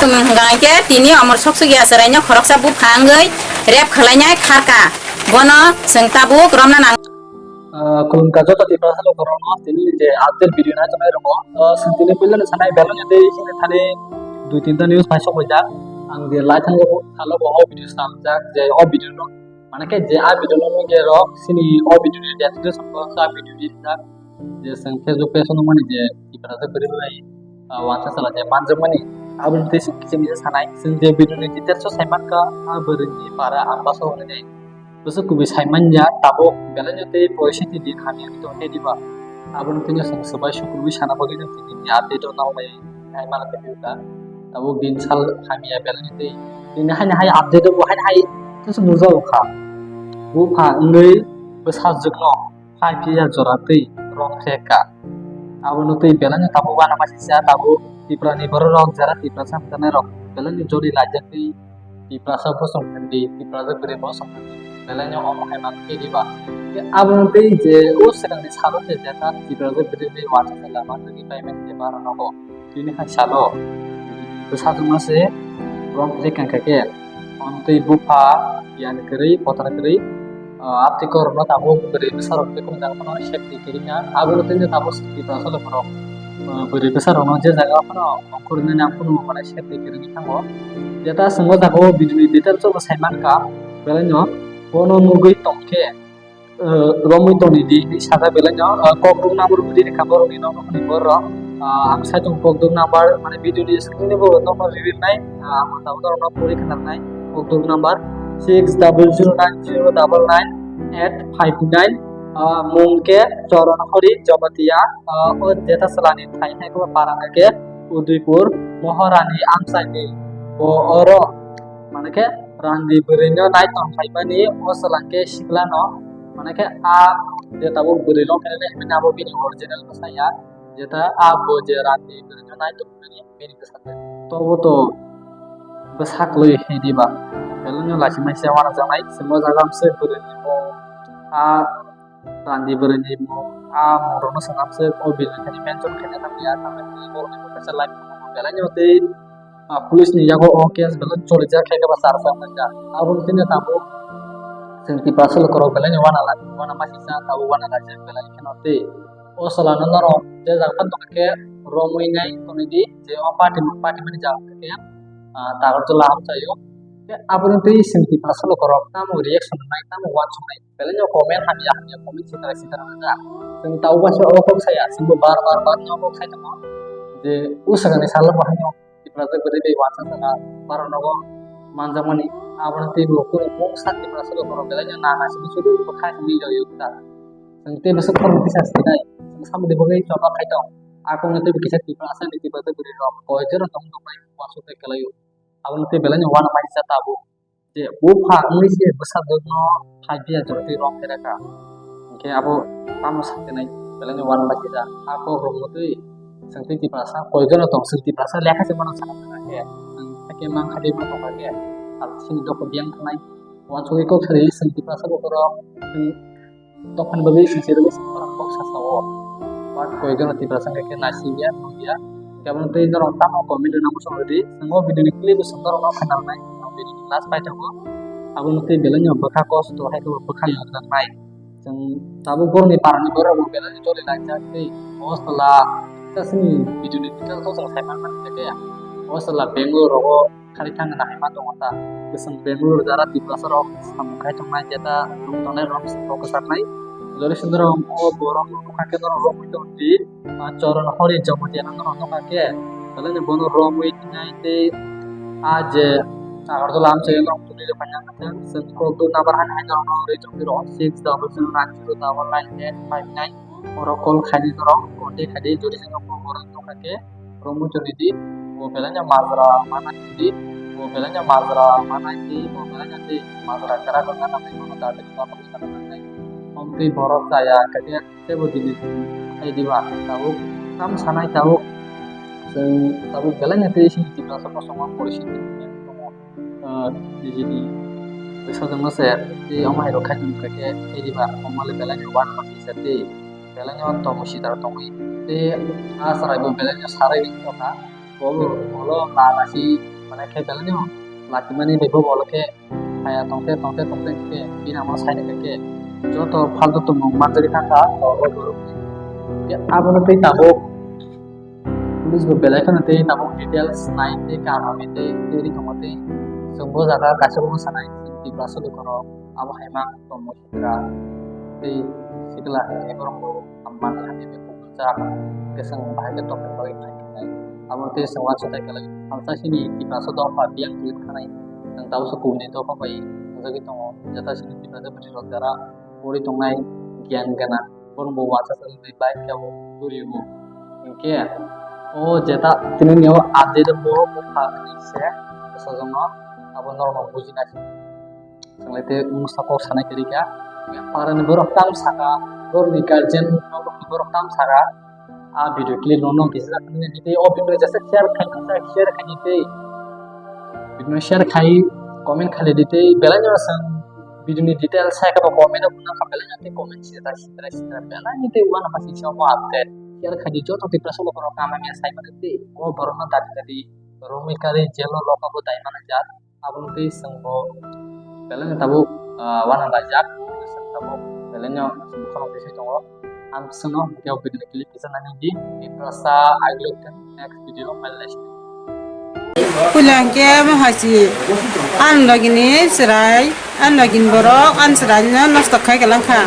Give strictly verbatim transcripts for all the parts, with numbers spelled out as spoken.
Tongmung hwnka hwnkhe tini omor sok sok ya chwraino khoroksa bupha wngwi rep khwlainai kharka. Bono chwng tabuk romna nang. Ah, khulumkha joto Tiprasa lukurokno tini je update video nai tongnai rokno. Ah, chwng tini puilano sanai belai no tei chini thani dui tinta news pai sok paijak. Ang je lai thango salo bo o video samjak je o video no Mane khe je a video no nugwi rok chini o video ni description box o a video rijak je chwng Facebook page o nukmani je Tiprasa kwrwi bai, ah, wansa sala je manjakmani aboni tei chwng kisa misa sanai. Chwng je video ni details o saimankha a bwrwi ni para Ambasa hwnwi. Bwswk kubui saimanya tabuk belai no tei poristhiti din hamya wngwi tongkhe diba. Aboni tei no chwng swbai sukurwi sana bagwi no tini ni update o noknai. Hai mano khe tei ta. Tabuk din sal hamya belai ni tei. Tini haino hai update o haino hai khe se nukjago kha. Bupha wngwi bwsajwkno five year jora twi rom khe ka. Abono twi belai no tabuk uanama sisa tabuk Tripura ni borok rok jara Tiprasa wngjaknai rok belai no jori laijak twi Tiprasa bosong kandi, Tiprasa bwrwi bosong kandi. Belai no omo hai mano khe diba. Abono twi je o swkang ni salo je jeta Tiprasa bwrwi bwrwi wansa se lama twi payment khe baro nogo. Tini hai salo bwsajwkma se rom khe kangkha khe, omtwi bupha, yani kwrwi, kotor kwrwi, ah, aptwi korokno tabuk bwrwi bwsarok tei kunu jaga phano safety kwrwngya. Aboni tei tabuk Tiprasa borok, ah, bwrwi bwsarokno je jaga phano ongkhornani ang phunukgo mane safety kwrwngwi thango. Jeta chwng o jaga o video ni details o bo sai mankha, belaino bono nugwi tongkhe, eh, romwi tongdi hinwi sajak belaino, eh, kokduk number bo ri rikha borokni nokni borok, ah, ang saitung kokduk number mane video ni screen ni bo nokno reveal nai, ah, ang tabuk norokno pori khwnarnai kokduk number six double zero nine zero double nine eight five nine, ah, mung khe Choron Hori Jamatia, ah, o jeta salani thai hai khe parang khe Udaipur Moharani amchaini bo oro mane khe Randi bwrwino nai tong phaimani o chwla khe siklano, mane khe a je tabuk bwrwi rok khe nai hwnwi abo bini original bwsa ya, jeta a bo je Randi bwrwino nai tong phaimani bini bwsa khe. Tobo to bwsa kwlwi hwnwi diba, belai no lachimaisa uanajaknai, chwng o jaga amse bwrwini mung a Randi bwrwini mung, a mungrokno swnamse o bini thani mention khaina nangya, tamni hwnwi borokni bwkha se live tongo, belai no tei, ah, police ni yago o case belai cholijak khe khe ba charjak nangya. Aboni tini tabuk chwng Tiprasa lukurok belai no uana la-, uana machisa tabuk uana laijak belai kheno tei o salano norok je jaga tongkha khe romwi nai tonwi di je o party, party mani jaga khe, ah, Tagarjala amchaio. Khe aboni tei chwng Tiprasa lukurok tamo reaction rwnai, tamo uansuknai. Belai no comment hamya hamya comment sitara sitara wngjak. Chwng tabuk waisa o kok saya, chwngbo bar bar bar no kok sai tongo je usakani salo bo haino Tiprasa bwrwi bai wansa saka bar nogo manjakmani. Abono tei bo kunu mungsa Tiprasa borok belai no nana simi sudu bo khai simi jagyo ta. Chwng tei bwswk khorang kisa sinai. Chwng samudi bagwi choba khai tong. Akung tei kisa Tiprasa ni Tiprasa bwrwi rok koi jora tong tong bai wansuk tei kwlaio. Abono tei belai no uanama sisa tabuk. Je bupha wngwi se bwsajwkno phaiphiya jotoi rom khe rwkha. Hinkhe abo tamo sakhe nai belai no uanama sisa. A kok romwi twi chwng tei Tiprasa koi jono tong, chwng Tiprasa lekha se mano sakha khe. Chwng hakhe mang kha de ma tongkha khe. Sal sini doko biyang thangnai. Uansugwi kok sari chwng Tiprasa bokhorok, chwng Dophani bagwi swijak rwgwi se borok kok sasao. But koi gana Tiprasa hwnkhe naisingya, nukya. Khe abono tei norok tamo comment rwna muchung rwdi. Chwng o video ni clip bo chwng norokno khnarnai. Ang video ni last pai tongo. Abono tei belai no bwkha kosto hai khe bo bwkha yokjaknai. Chwng tabuk borokni parani borok bo belai no choli laijak tei o chwla chasini video ni details o chwng sai manmani khe o chwla Bangalore rogo Khari thangna hai ma tongo ta. Bwswng Bangalore jara Tiprasa rok samung khai tongnai jeta nung tongnai rok bo kwchaknai. Jori sundoro o borok nukha khe norok romwi tongdi. Ah, Choron Hori Jamatia no norok nukha khe. Belai no bono romwi thinai tei ah je Agartala amchaio norok tuli rok paina khe chwng kok dui number hani hai norok no rwi tongdi rok six double zero nine zero double nine eight five nine. Oro call khaidi norok, contact khaidi, jodi se nokho borok tongkha khe, romwi tongdi, bo belai no majra manai di, bo belai no majra manai di, bo belai no di, majra kwrak wngna nangwi bono dadi rok tamo sana nangnai. Omtwi borok chaya khe tebo dili hai diba, tabuk tam sanai tabuk, chwng tabuk belai no tei sini Tiprasa kosom porisin tongo. Ah, nijini bwsajwkno se tei omo hai rok khai tongkha khe tei diba omo le belai no uanama sisa tei belai no tongwi sitaro tongwi tei ah chwrai bo belai no sarai wngwi tongkha. Bo ulo lama si, mane khe belai no lachimani bai bo ulo khe haya tongte tongte tongte khe bini amo sai khe joto faltu tongmung manjagwi thangkha o borok ni. Abono tei tabuk police bo belai kheno tei tabuk details nai tei kaham tei tei ri tongo tei chwng bo jaga kaisa bo sanai chwng Tiprasa lukurok abo hai ma tongmung. Sitra tei sikla hinwi borok bo hamman hamya bai kubuljak, khe chwng bahai khe tongna bagwi phai khe nai. Abo tei chwng uansukha khe lai, salsa chini Tiprasa dopha biyang twi khanai, chwng tabukhe kubuni dopha bai wngjagwi tongo, jeta chini Tiprasa bwrwi rok jara pori tongnai giyan gana, borok bo uansa chwng twi bai khe bo turigo. Hinkhe o jeta tini o update borok bwkha se bwsajwkno abo norok bujinai. Chwnglai tei mungsa kok sanai kwrwi kha. Parani borok tam saka, borokni guardian rok borok tam saka. A video clip rok no kisa nini tei o video jasa share khai, share khai di tei. Video no share khai, comment khai di tei. Belai no sang video ni detail sai kha comment no phunang kha belai no tei comment sida sida sida belai no tei wana pasi sa mo update. Share khai di joto tei prasok borok kam ya sai mani tei. O borok no dadi dadi romwi kari jail o loka bo dai mana jat. Aboni twi chwng bo belai no tabuk, ah, uanang laijak, chwng tabuk belai no chwng bokhorok twi se tongo. Ang chwngno hwnkhe o video clip kisa nani di, Tiprasa I will next video my last. Puila hwnkhe mohai si, ang logini chwrai, ang logini borok, ang chwraino nosto khai kwlangkha.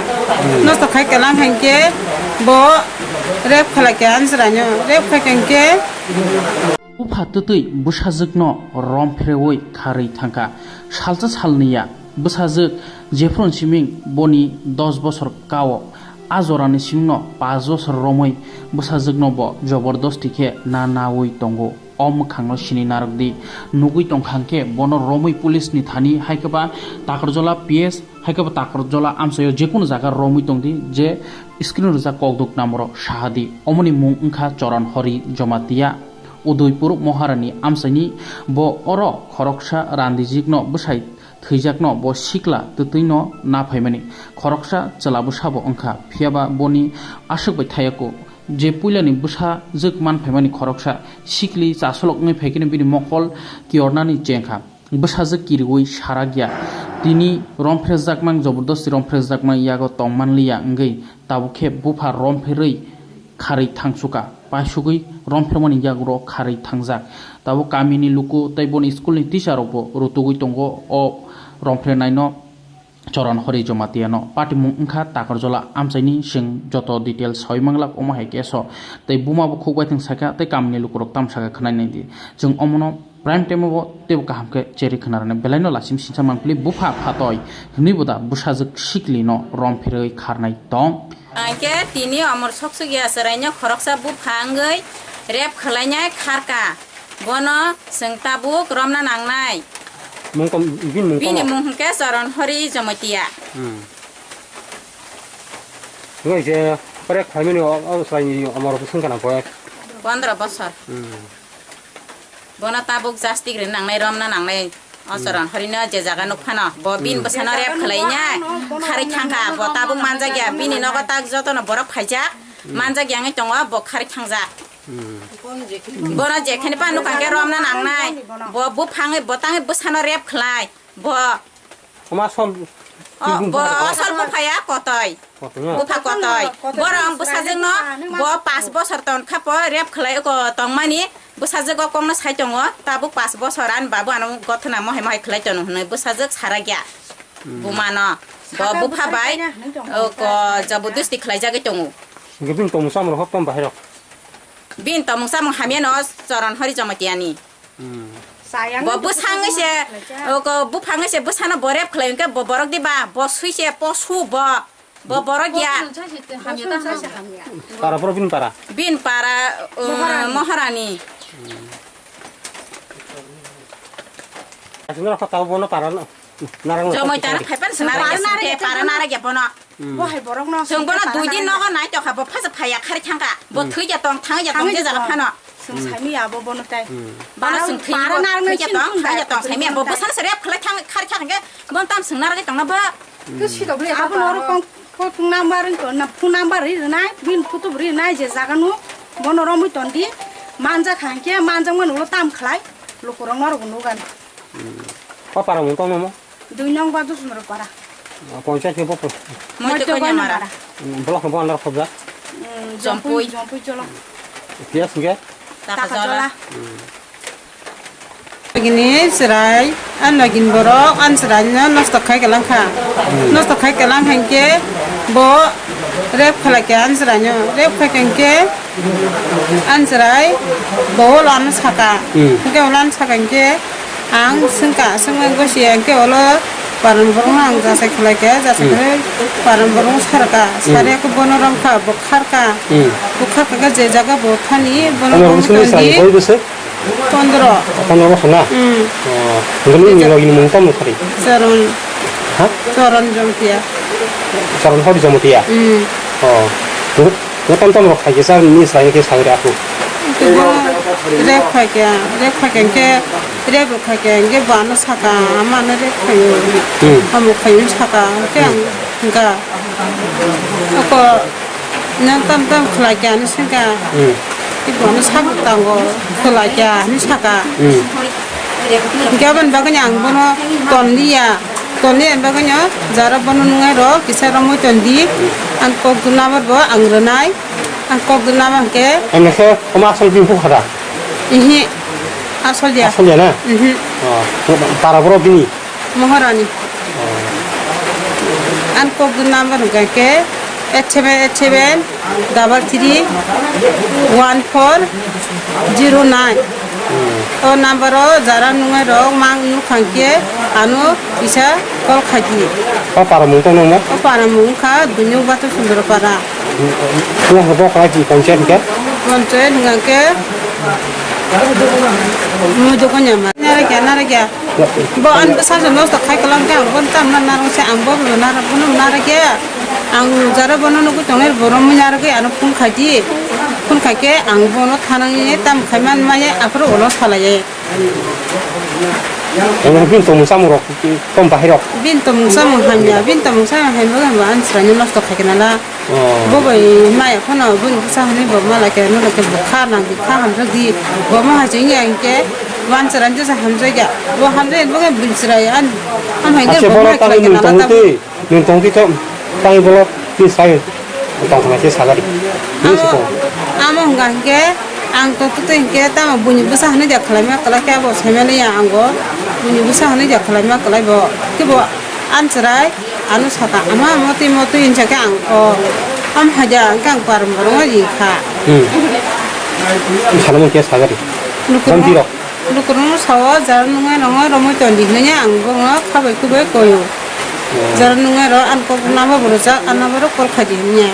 Nosto khai kwlangkha hwnkhe bo rape khlaikha ang chwraino, rape khaikha hwnkhe. Bupha twtwi bwsajwkno romphreui kharwi thangkha. Salsa salni ya bwsajwk jephru siming boni dos bosor kao. A jorani simingno panch bosor romwi bwsajwkno bo jobordosti khe na naui tongo. O mwkhangno sini narwkdi. Nugwi tongkha hwnkhe bono romwi police ni thani hai khe ba Takarjola P S hai khe ba Takarjola amchaio jekunu jaga romwi tongdi je screen rijak kokduk number o sahadi. Omoni mung wngkha Choron Hori Jomatia. Udaipur Moharani amchaini bo oro khoroksa randijikno bwsai thwijakno bo sikla twtwino na phaimani khoroksa chwla bwsabo wngkha, phiyaba boni aswk bai thayako je puilani bwsajwk man phaimani khoroksa sikli chasolok wngwi phaikhe bini mokol kiyornani chengkha. Bwsajwk kiriui sarakya. Tini romphrejaknang, jobordosti romphrejaknang yago tongmanliya wngwi tabuk khe bupha rompherwi kharwi thangsuka. Paisugwi romphermani yago kharwi thangjak. Tabuk kamini luku tei boni school ni teacher rokbo rutugwi tongo o romphrenaino. Choron Hori Jomatia no patimung wngkha Takarjola amchaini, chwng joto details saui manglak omo hai keso tei buma bo khuk bai thang sakha tei kamini lukurok tam sakha khwnai nai di. Chwng omono prime time o bo teibo kaham khe cherwi khna rwna belai no lachim singsa mangpili bupha phatoi hwnwi bo da bwsajwk sikli no romphirwi kharnai tong. Angkhe tini omor soksuk ya chwraino khoroksa bupha wngwi rape khwlainai kharka. Bono chwng tabuk romna nangnai. Mung kom-, bini mung Bini tamo? Mung hwnkhe Choron Hori Jomotia. Hmm. Wngkha je rape khlaimani o, o chwraini omor bwswng kana boyas? Pondro bosor. Hmm. Bono tabuk jastik rwna nangnai, romna nangnai. O Choron Horino je jaga nuk phano, bo bini bwsano rape khwlaina kharwi thangkha, bo tabuk manjakya, bini nogo tak jotono borok phaijak, manjakya wngwi tongo, bo kharwi thangjak. Hmm. Bono jekhani pa nukha khe romna nangnai, bo buphangwi, bo tangwi bwsano rape khlai, bo Oma sol. O, bo asol buphaya kotoi. Kotoi ya? Bupha kotoi. Kotoi. Borok bwsajwkno bo pas bosor tongkha po rape khlai ko tongmani bwsajwk o kokno sai tongo tabuk pas bosor ani babu ano gothona mohai mohai khlai tono hwnwi bwsajwk sarakya. Hmm. Bumano bo bupha bai o ko jabardasti khlaijagwi tongo. Hwnkhe bini tongmung samung rok hok tong bahai rok. Bini tongmung samung hamya no Choron Hori Jamatia ni. Hmm. Bo bwsangwi se, o ko buphangwi se bwsano bo rape khlai hwnkhe bo borok diba, bo sui se posu bo, bo borok ya. Para borok bini para? Bini para, uh, Moharani. Moharani. Asli rok tau bono para no. Narang Jomoi tana phaipan se narang ya, para narang ya bono. Hmm. Bo hai borok no. Chwng bono dui din nogo nai tokha, bo phasa phaiya khari thangkha. Bo thwi ja tong, thang ja tong, je jaga phano. Chwng saimi ya bo bono tai. Hmm. Bono chwng thwi para bo, narang thwi ja tong, thang ja tong, saimi ya bo bwsano se rape khlai thang, khari thang khe bono tam chwng naragwi tongna ba. Khe sida bwle abo noro kong, kong phone number ri ko na, phone number ri nai, bin photo ri nai je jaga no bono romwi ton di. Manjak kha hwnkhe manjakmani ulo tam khlai lukurok norokbo nukgani. O para mung tongno mo? Dui nong ba Dusmoro para. Ponchayat ni bo. Moito Moito Konyamara. Konyamara. Block ni bo andar khobjak. Mm, Jompui. Jompui, Jompui cholo. P S hwnkhe? Takajola. Takajola. Gini chwrai, ano gini borok, an chwraino nosto khai kwlang kha. Nosto khai kwlang kha hwnkhe bo rape khlai kha an chwraino. Rape khai kha hwnkhe an chwrai bo ulo ano saka. Hmm. Hwnkhe ulo ano saka hwnkhe ang swngkha, swngmani gosi hwnkhe ulo paran borokno ang jachai khlai kha, jachai Hmm. khlai paran borokno sarkha. Hmm. Sari khe bono romkha, bo kharkha. Hmm. Bo kharkha khe je jaga bo thani bono Ano romwi romwi swngwi tondi. Chwrai boi bwswk? Pondro. Pondro bosor na? Hmm. Oh. Hwnkhe nini rogini mung tamo thari? Charon. Ha? Charon Jamatia. Charon Hori Jamatia? Hmm. Oh. Nw-, nw tam tam rok khai kisa nini sai khe sagri aku. Itu bo rep khai kya, rep khai kya ke, rep khai kya ke bana saka, ama na rep khai. Hmm. Amo khai saka, ke ang ga. Ako Nang tam tam khlai kya hinwi swngkha. Hmm. Ibono sak tango khlai kya hinwi saka. Hmm. Hwnkhe aboni bagwino ang bono tonliya. Tonliyani bagwino jara bono nungnai rok kisa romwi tondi. Ang kok duna bo ang rwnai. Ang kok duna hwnkhe. Ang khe omo asol bini bupha da? Ihi. Asol ya. Asol ya na? Ihi. Oh, para borok bini? Maharani. Ang kok number hwnkha khe eight seven eight seven double three one four zero nine. O number o jara nungnai rok mang nukha khe ano kisa call khaidi. O para mung tong nangma? O para mung wngkha Duinuk Bathar Sundra para. Wngkha bo khlai di ponchayat hwnkhe? Ponchayat hwnkha khe Muido Konyama. Narakya, narakya. Bo ang bwsa se nosto khai kwlang khe ang bo tam na narang se ang bo bo narang phano narakya. Ang jara bono nugwi tongnai borok mui narwgwi ano phone khai di. Phone khai khe ang bono thanangni tam khai man maya aphuru ulo salaiya. Ang bini tongmung samung rok tom bahai rok. Bini tongmung samung hamya, bini tongmung samung hamya bo ang swraini nosto khai khe nala. Oh. Bo bai maya phano bini bwsa hwnwi bo mala khe, nono khe bo kha nang, kha hamjak di. Bo ma haching ya hwnkhe, wanchara jesa hamjak ya. Bo hamjak ya, bo khe bini chwrai an, ham hai khe Ache bo borok ma tangwi khlai khe nwng nala tong tamo. Twi, nwng tong twi to, tangwi borok twi sai tong thangna khe sagari. Nwng si Amo, tong. Amo hwnkha hwnkhe, ang to twi hwnkhe, tamo bini bwsa hwnwi ja khlai ma, khlai khe abo sai mani ya ango. Bini bwsa hwnwi ja khlai ma, khlai bo. Khe bo An chwrai ano saka, "Ama, motwi, motwi," hinsa khe ang o, "Am haida," hwnkhe ang param borokno ri kha. Hmm. Salo mungke sagari. Lukurok, Bamti rok. Lukurokno sao, jara nungnai rokno romwi tondi hinwi ang bono khabai kubai koyo. Oh. Jara nungnai rok ang kok nabo bo rwjak, ang nabo rok call khaidi hinwi.